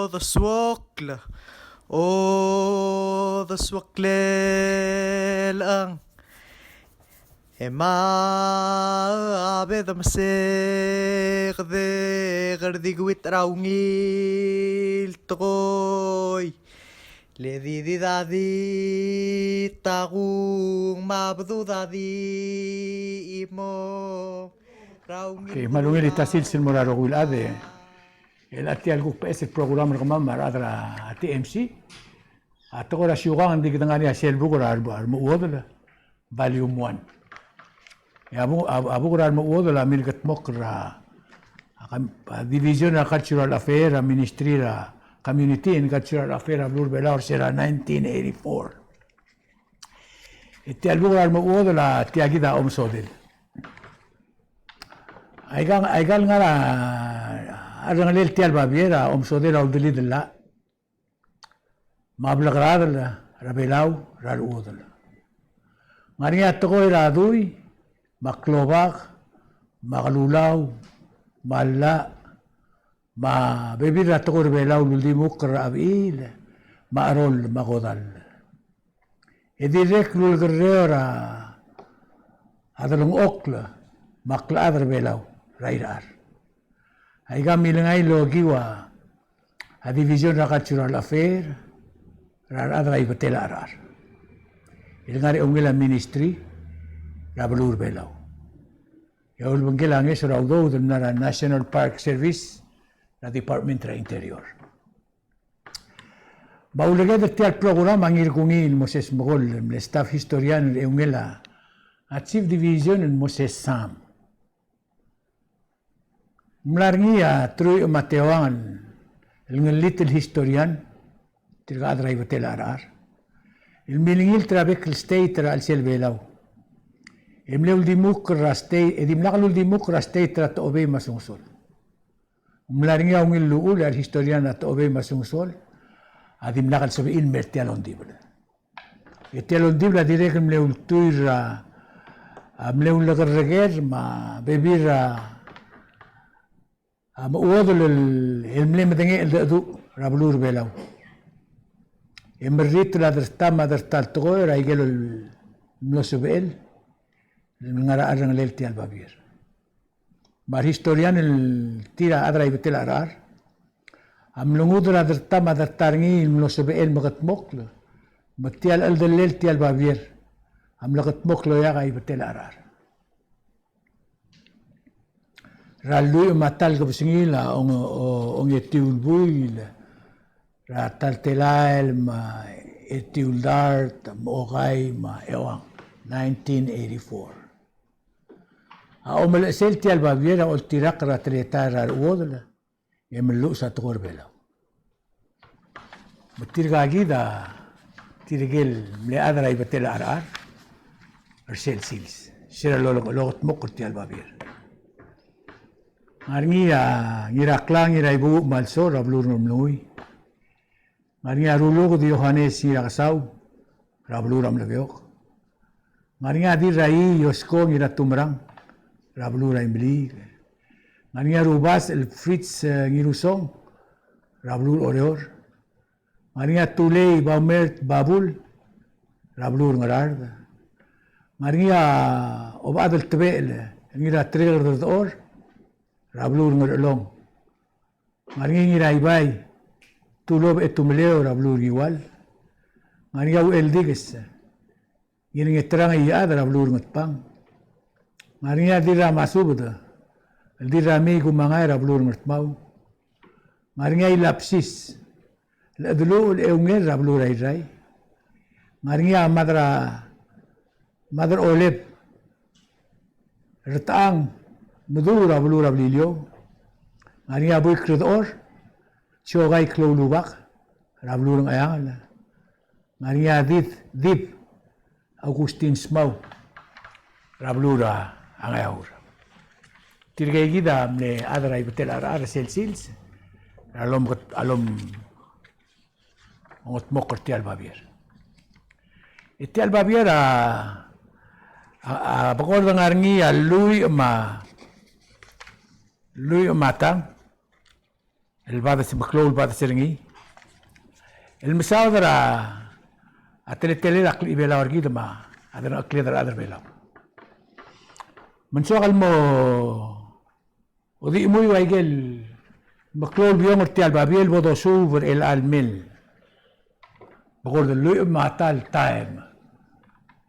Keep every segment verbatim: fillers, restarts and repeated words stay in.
Odesuokl, odesuoklel ang. E ma a bedemesek de kerdikuit er a ungil tekoi. Le di di dadi takung ma bedu dadi imo. Okay, me a ungil el ta sils el mo er a rokui el chad. El a tia el kuk beches el program er kemam me a rechad er a T M C. A tekoi er a siukang ng di kede ngar er ngii a sel buk er a re-, remechuodel, volume one. E a bu-, a, a buk er a remechuodel a milkedmokl er a, a kam-, a Division er a Cultural Affair, a Ministry er a Community and Cultural Affair er a beluu er a Belau er se er a nineteen eighty-four. E tia el buk er a remechuodel a tia kid a omesodel. Aika, aika el ngar er a cherrengelel tia el babier a omesodel a uldelidel el llach me a blekerael er a Belau er a rechuodel. Ngar er ngii a tekoi er a dui, me a klobak, me a kelulau, me a llach, me a bebil er a tekoi er a Belau el uldimukl er a chebechiil, me a cherol, me a kodall. E dirrek el ulekerreu er a delengchokl me a klechad er a Belau er a irechar. Aika milengai el okiu a Division er a Cultural Affair er a rechad er a Ibetel a Cherechar el ngar er a eungel a Ministry er a beluu er a Belau. E a ulebengkel a ngeso er a udoud el mla er a National Park Service er a Department er a Interior. Me a uleked er tia el program a Ngirkungil Moses Mekoll el mle staff historian er a eungel a Chief Division el Moses Sam. Ng mla er ngii a truich me a teuang el ngellitel historian, tirka chad er a Ibetel a Cherechar, el milengilt er a bek el state er a chelsel Belau. E mle uldimukl er a state, e dimlak el uldimukl er a state er a Techobei me a Sonsorol. Ng mla er ngii a ungil llechul e a rehistorian er a Techobei me a Sonsorol a dimlak el sebechir el mer tia el ongdibel. E tia el ongdibel a dirrek el mle ultuil er a, a mle ulekerreker me a bebil er a, a mechuodel el, el mle medengei el cheldecheduch er a beluu er a Belau. E merritel a derta me a derta el tekoi er a ikel mlo sebechel el ngar er a cherrengelel tia el babier. Me a rehistorian el tir a chad er a Ibetel a Cherechar a mlengud er a derta me a derta er ngii el mlo sebechel mekedmokl, me tia el cheldellel tia el babier a mlekedmokl el oeak a Ibetel a Cherechar. Er a lluich me a ta el kebesengil a ong-, o-, ongetiu el buil er a ta el telael me a etiu el dart me a okai me a euang, nineteen eighty-four. A omelechesel tia el babier a oltirakl er a teletael er a rechuodel e melluches a tekoi er a Belau. Me tirka kid a tirke el mle chad er a Ibetel a Cherechar er sel sils, se er a lo-, lokedmokl er tia el babier. Ngar er ngii a Ngiraklang Ngiraibuuch Malsol er a beluu er a Ngeremlengui. Ngar er ngii a Ruluked Johannes Ngirakesau er a beluu er a Melekeok. Ngar er ngii a Dirraii Yosko Ngiratumerang er a beluu er a Imeliik. Ngar er ngii a Rubasech el Fritz, eh, Ngirusong er a beluu er a Oreor. Ngar er ngii a Tulei Baumert Babul er a beluu er a Ngaraard. Ngar er ngii a Obechad el Tebechel Ngiratereker Derdechor er a beluu er a Ngerchelong. Ngar er ngii a Ngiraibai Tulob Etumeleo er a beluu er a Ngiwal. Ngar er ngii a Ucheldikes Ngirngeterang Iechad er a beluu er a Ngetbang. Ngar er ngii a Dirramasubed el Dirramii Kumangai er a beluu er a Ngardmau. Ngar er ngii a Ilapsis el Chedeluchel Eungel er a beluu er a Irrai. Ngar er ngii a Madra-, Madraoleb Retechang Meduu er a beluu er a Beliliou. Ngar er ngii a Buik Redechor Siokai Kloulubak er a beluu er a Ngcheangel. Ngar er ngii a Did, Dib Augustin Smau er a beluu er a Ngeaur. Tirke kid a mle chad er a Ibetel a Cherechar er sel sils er a lom-, a lom- ongedmokl er tia el babier. E tia el babier a, a, a bekord ngar er ngii a lluich me a, lluich me a tang, el bades, meklou el bades er ngii el mesaod er a teletelel a klechibelau er kid me a delengchekled er a rechad er Belau. Me ng soak el mo odimuiu a ikel meklou el biong er tia el babier el bo dosuub er chelecha el mei el bekord el lluich me a ta el taem.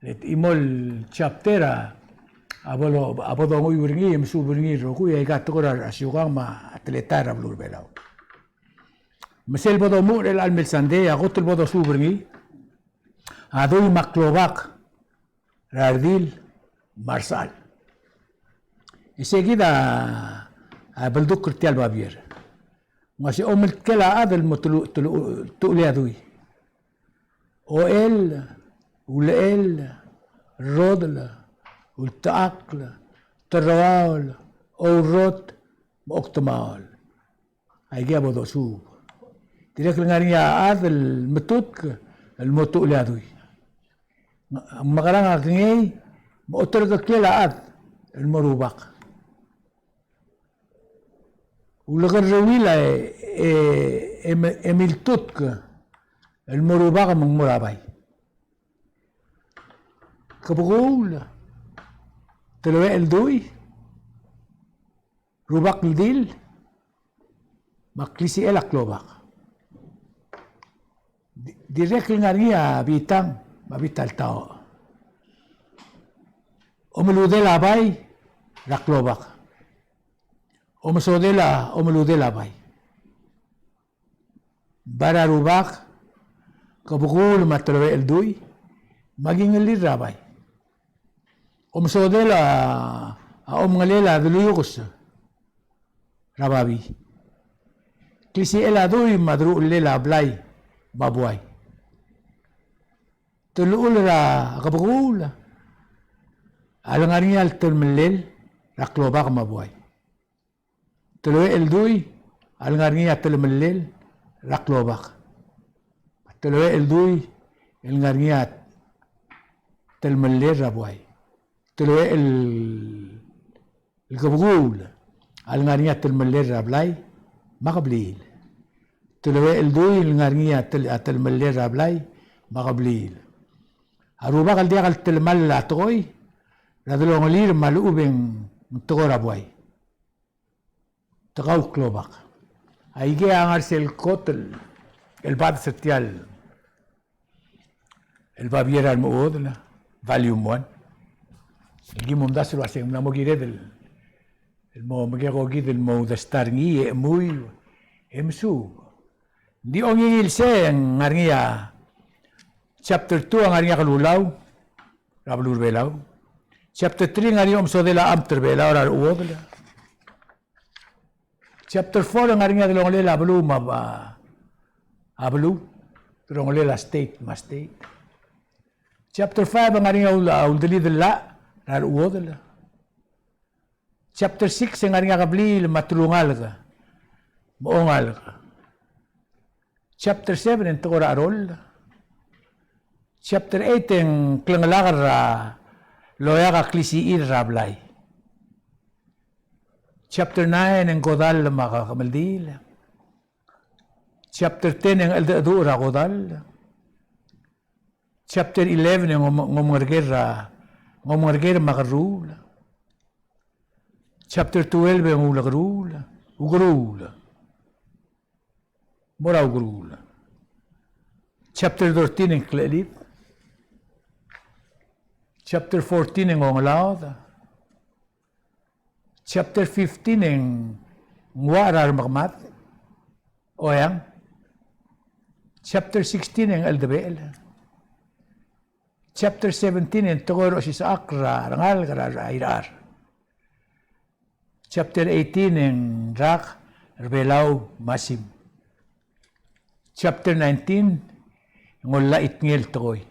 Le te chimo el chapter a bo lo, a bo donguiu er ngii e mesuub er ngii el rokui, aika tekoi er a siukang me a teletael er a beluu er Belau. Me sel bo domuchel er chelecha el mei el Sunday a kot el bo dosuub er ngii a dui me a klobak er a redil me a resechal. E sei kid a beldukl er tia el babier. Ng uase omeltkel a chad el mo telu-, telu-, teluchel a dui. Ochell, ulechell, rodel, ultechakl, teroaol, ourrot, me a okdemaol. Aikei a bo dosuub. Dirrek el ngar er ngii a chad el metutk el mo teluchel a dui. Ng mekerang a kengei me a oterekeklel a chad el mo rubak. Ulekerreuil a e, e, e, e miltutk el mo rubak me ng mo er a bai. Kebekuul, teluchel a dui, rubak el dil, me a klisichel a klobak. Di-, dirrek el ngar er ngii a bitang me a bita el taoch. Omeludel a bai er a klobak. Omesodel a, omeludel a bai. Bai er a rubak, kebekuul me a teluchel a dui, me a kingellir er a bai. Omesodel a, a omengelel a deluyukes er a babii. Klisichel a dui me a deruchellel a blai me a buai. Teluchul er a kebekuul a lengar er ngii a telemellel er a klobak me a buai. Teluchel a dui a lengar er ngii a telemellel er a klobak. Teluchel a dui a lengar er ngii a telemellel er a buai. Teluchel el kebekuul a lengar er ngii a telemellel er a blai me a kebliil. Teluchel a dui a lengar er ngii a tel-, a telemellel er a blai me a kebliil. A rubak el diak el telemall a tekoi er a delongelir me a lechub e ng tekoi er a buai. Te kau klobak. Aikei a ngar sel kot el, el bades er tia el, el babier a remechuodel, volume one. Aki mo omdasu el uasei ng mla mo kired el, el mo mekekokid el mo uldasu er ngii e chemuiu e mesuub. Ng di ongingil sei e ng ngar er ngii a chapter two a ngar er ngii a kelulau er a beluu er a Belau. Chapter three a ngar er ngii a omesodel a amt er a Belau er a rechuodel. Chapter four a ngar er ngii a delongelel a beluu me a, a beluu, delongelel a state me a state. Chapter five a ngar er ngii a ul-, a uldelidel el llach er a rechuodel. Chapter six e ng ngar er ngii a kebliil me a telungalek me a ongalek. Chapter seven e ng tekoi er a cheroll. Chapter eight e ng klengelakl er a loeak a klisichir er a blai. Chapter nine e ng kodall me a kemeldiil. Chapter ten e ng cheldecheduch er a kodall. Chapter eleven e ng om-, ng omengerker er a, ng omengerker me a kerruul. Chapter twelve e ng ulekeruul, ukeruul. Mo er a ukeruul. Chapter thirteen e ng klechelid. Chapter fourteen e ng ongelaod. Chapter fifteen e ng uach er a remekemad. Oeang. Chapter sixteen e ng cheldebechel. Chapter seventeen e ng tekoi er a osisechakl er a rengalek er a irechar. Chapter eighteen e ng rak er a Belau me a sim. Chapter nineteen e ng ollachitngel tekoi.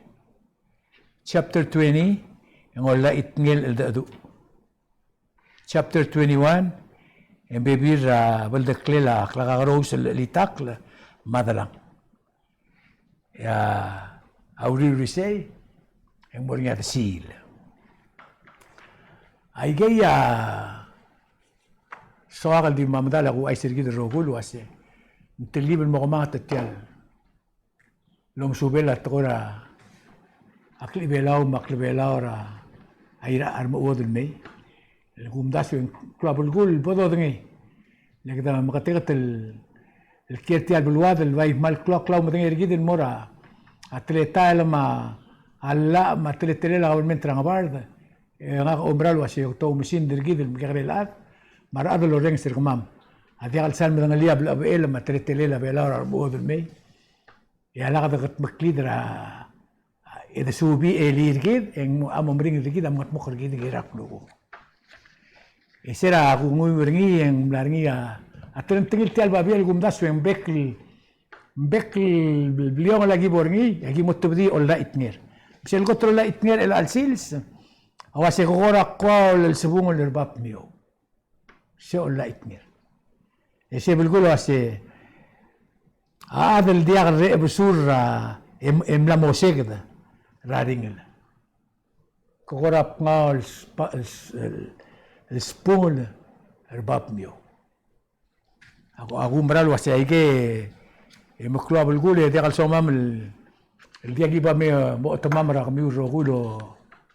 Chapter twenty e ng ollachitngel cheldecheduch. Chapter twenty-one e ng bebil er a beldeklel a klekakerous el chelitakl me a delengchekl. E a uriul er isei e ng mo er ngii a desiil. Aikei a soak el di mo medal a kuchais er kid el rokui el uase ng telkib el mo kemanget er tia el omesubel a tekoi er a klebelau me a klebelau er a, a, a remechuodel el mei. El kumdasu e ng klou a belkul el bo dodengei. Le kede meketeket el, el kiei er tia el beluad el bai kmal klou a, klou a medengei er kid el mo er a, a teletael me a llach me a teletelel a kabelment er a Ngebard. E ngak a oumera el uase te oumesingd er kid el mekekerei el chad me a rechad el orrenges er kemam. A diak el sal medengelii a blechebechel me a teletelel a Belau er a remechuodel el mei. E a lak dekedmeklid er a, e de subii a elii er kid, e ng mo, a mo meringel er kid a mengetmokl er kid el kirel a klukuk. E se er a kunguiu er ngii e ng mla er ngii a, a telengtengil tia el babier el kumdasu e ng bek el, bek el bliongel a ki bo er ngii, e a ki mo tebedii a ollachitnger. Me sel kot el ollachitnger er chelecha el sils a uase ke kora klou el sbungel er bab miou. Se ollachitnger. E se belkul a uase a chad el diak el rechebesul er a, e, e mla mo seked er a ringel. Ke kora bngau el spa-, el s-, el, el sbungel er bab miou. A ku, a kumerang el uase aike e meklou a belkul e diak el somam el, el diak ki bo me, mo otemam er a kemiu el rokui el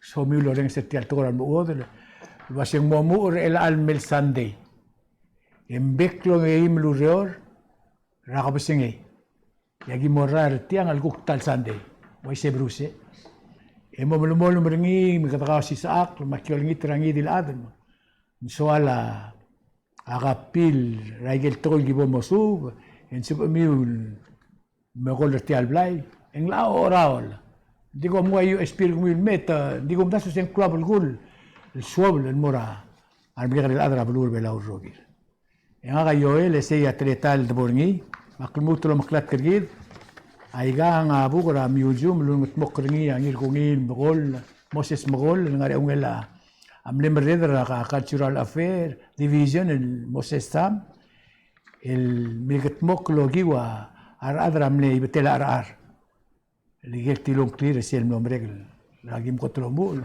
somiu el orrenges er tia el tekoi er a remechuodel el uase ng mo muchel er chelecha el mei el Sunday. E ng bek el ongeim el ureor er a kebesengei. E a ki mo rael er tiang el kuk ta el Sunday, uaisei e berusech. E mo melemolem er ngii me kede kausisechakl me a ki olengit er a ngii di el chad me ng soal a, a kapil er aike el tekoi el ki bo mosuub, e ng sebechemiu el mekol er tia el blai, e ng locha ocheraol. Ng di kom nguu a U S B er kemiu el mei, e te, ng di kumdasu e se ng klou a belkul el suobel el mo er a remekekerei el chad er a beluu er a Belau el rokir. E ngak a Joel, e sei a teletael el debo er ngii, me ak lmuut el omeklatk er kid. Aikang a buk er a museum el ulengetmokl er ngii a Ngirkungiil Mekoll, Moses Mekoll, el ngar er a eungel a mle merreder er a Cultural Affair Division el Moses Sam, el milketmokl el okiu a rechad er a mle Ibetel a Cherechar. El ikel tilong clear e sel mlo merek el, el aki mkot el omuchel.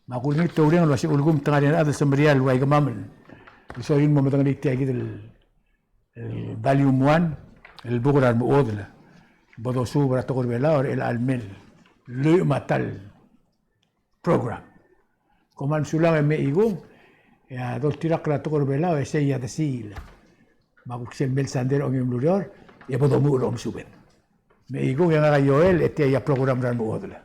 Me a kulengit e oureng el uase ulekum te ngar er ngii a rechad el semeriar el ua ikemam el sorir el mo medengelii tia kid el, el volume one, el buk er a remechuodel. Bo dosuub er a tekoi er a Belau er chelecha el mei el lluich me a ta el program. Kom kmal mesulang e mechikung, e a doltirakl er a tekoi er a Belau e sei a desiil. Me a kuk sel mei el Sunday er a ongeim el ureor, e bo domuchel er a omesubed. Mechikung, e ngak a Joel, e tia a program er a remechuodel.